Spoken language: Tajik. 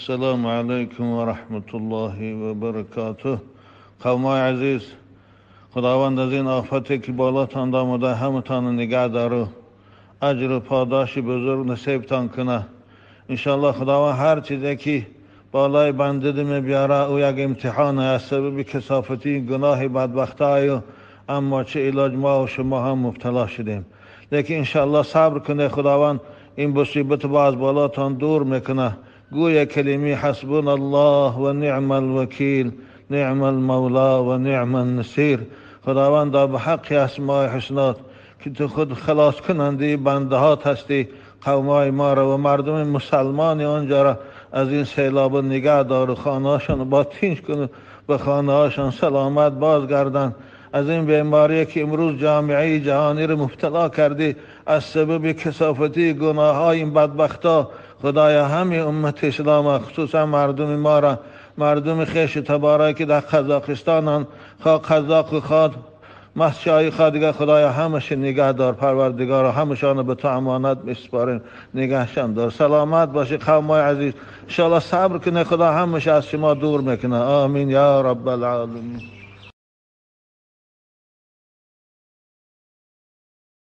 Ассалому алайкум ва раҳматуллоҳи ва баракотуҳ. Қавмои азиз, Худованд аз ин офате ки болотон омада ҳаматонро нигаҳ дору, аҷру подоши бузург насибтон кунад. Иншоаллоҳ Худованд ҳар чизе ки болои банда мебиёрад, ӯ як имтиҳон аз сабаби касофати гуноҳи бадбахтаю, аммо чӣ илоҷ, мо ва шумо ҳам мубтало шудем. Лекин иншоаллоҳ сабр кунед, Худованд ин мусибатро аз болотон дур мекунад. Гӯя калими ҳасбуналлоҳ ва ниъмал вакил, ниъмал мавло ва ниъман насир. Худованд ба ҳаққи асмои ҳуснот ки ту худ халоскунандаи бандаҳот ҳастӣ, қавмҳои моро ва мардуми мусалмони онҷоро аз ин селоб нигаҳ дор, хонаҳошонро бо тинҷ кун, ба хонаҳошон саломат бозгарданд. Аз ин беморие ки имрӯз ҷомеаи ҷаҳониро мубтало кардӣ аз сабаби касофати гуноҳҳои ин бадбахто, Худоё ҳамин уммати ислома, хусусан мардуми моро, мардуми хешу табора ки дар Қазоқистонанд, хоҳ қазоқу хоҳ масҷои хоҳ дигар, Худоё ҳамаша нигаҳ дор, Парвардигоро, ҳамашонро ба ту амонат месупорем, нигаҳшон дор. Саломат бошед қавмои азиз, иншоаллоҳ сабр кунед, Худо ҳамаша аз шумо дур мекунад. Омин ё раббал оламин.